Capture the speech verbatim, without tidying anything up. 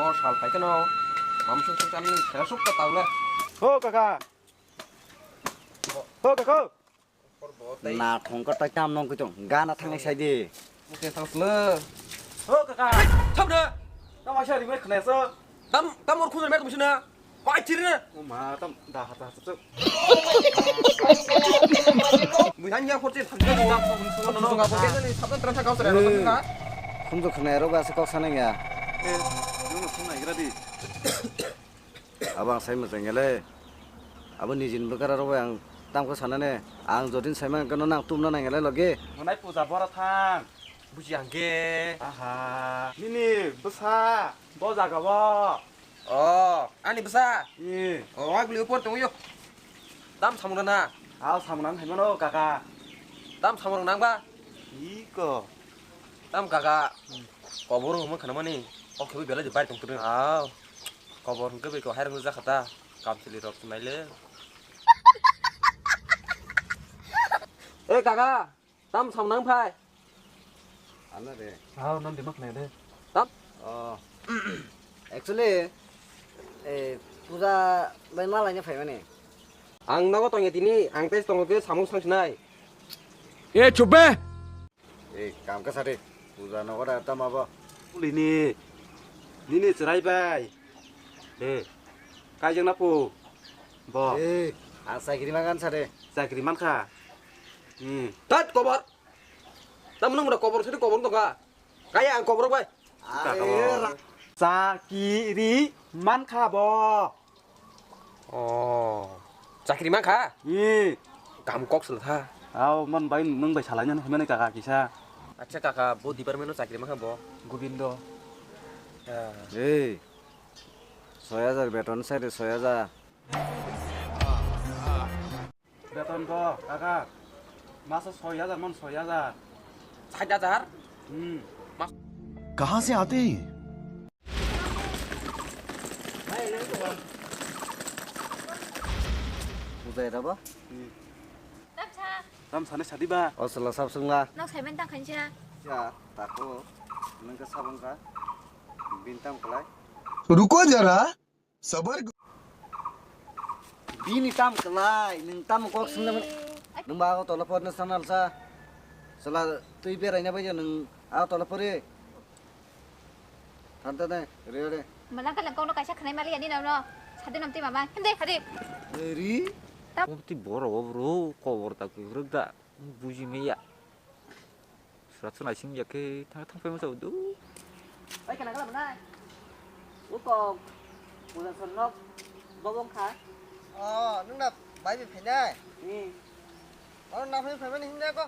O sal phai kheno, mamsuk suk chani sera suk ta tawle. Ho kaka. Ho kaka. Na thongkar tai tam nong kuitong. Gana thangnai sai di. Mukhe thang sle. Ho kaka. Thap de. Tam aisa rimai khna so. Tam, tam or khunjar met musina. Mai thiri na. O ma tam da hata hata chuk. Mui han ya khorche thang de. Tam khunjar khorche ni sabta tran thang kau sere na. Khunju khna ro ba se kok sanang ya. Eh, nung khunai gra di. Abo ang sai mwchang ya le. Abo nijini bwkha rok bai ang tamkhe sanani. Ang jodin sai mankhe no nang tumna nang ya le logi. Hwnai puja bora thang. Buji ang khe. Aha. Nini bwsa bo jaga o. O, ani bwsa. Ni. O, wak liu por tong yo. Tam samung na. Al samung nang hai mano kaka. Tam samung nang ba. Iko. Tam kaka. Kobor hwnma khana mani. O khe belai bai tong tong. Aw. Kobor hwnkhe beko hairok jakha ta. Kamchwlwi rok naile. Oi kaka, tam samnang phai. Ano de. Aw, non dimak nai de. Tam? Oh. Actually, eh, puja bai ma laina phaimani. Ang nogo tongya tini, ang tei tongo tei samung sang sinai. E chup be. Ei, kam kasa de. Puja nogo da tama bo. Ulini. Nini chwrai bai. He. Kaijak na pu. Bo. Ei, ang chakri mangan sa de. Chakri mankha. Hmm. Tat kobor. Tam nung kobor sidi kobor tongkha. Kaya ang kobor bai. Are ra- Chakiri mankha bo. Oh. Chakri mankha? Ni. Kam kok sel tha. Aw, man bai nung bai salai nang himani kaka kisa. Acha kaka, bo department o chakri mankha bo. Gobindo. Ei. Soi hajar beton sai de soi hajar. Beton ko, kaka. Maso soi hajar man soi hajar. Sait hajar? Hmm. Mas- कहाँ से आते हैं ये? Bujai rabo? Hmm. Tam sa. Tam sani sadi ba? O sala sab sungla. Nok saimen tang khansa. Ya, tako. Nang ka sabang ka. Bin tam kalai. रुको जरा। Sabar. Bini tam kalai, nung tam kok sung naman. Eh, ai. Nung ba ako tola por na sanal sa. Sala tui berai na baja nung ako tola pore. Thanta ne, re re. Malang kalang kok no kaisa khanai mali ani no no. Sadi nam ti mama. Hende hadi. Eri. Tam. Ti boro bro, kobor ta ku ruk da. Buji meya. Surat swnai sing ya khe thang thang phai masa udu. Oi, kana kala manai? Ukok. Puja sonnok bobong kha. Oh, nung na bai bi phainai? Hmm. Oh, na phai phaimani hinda ko.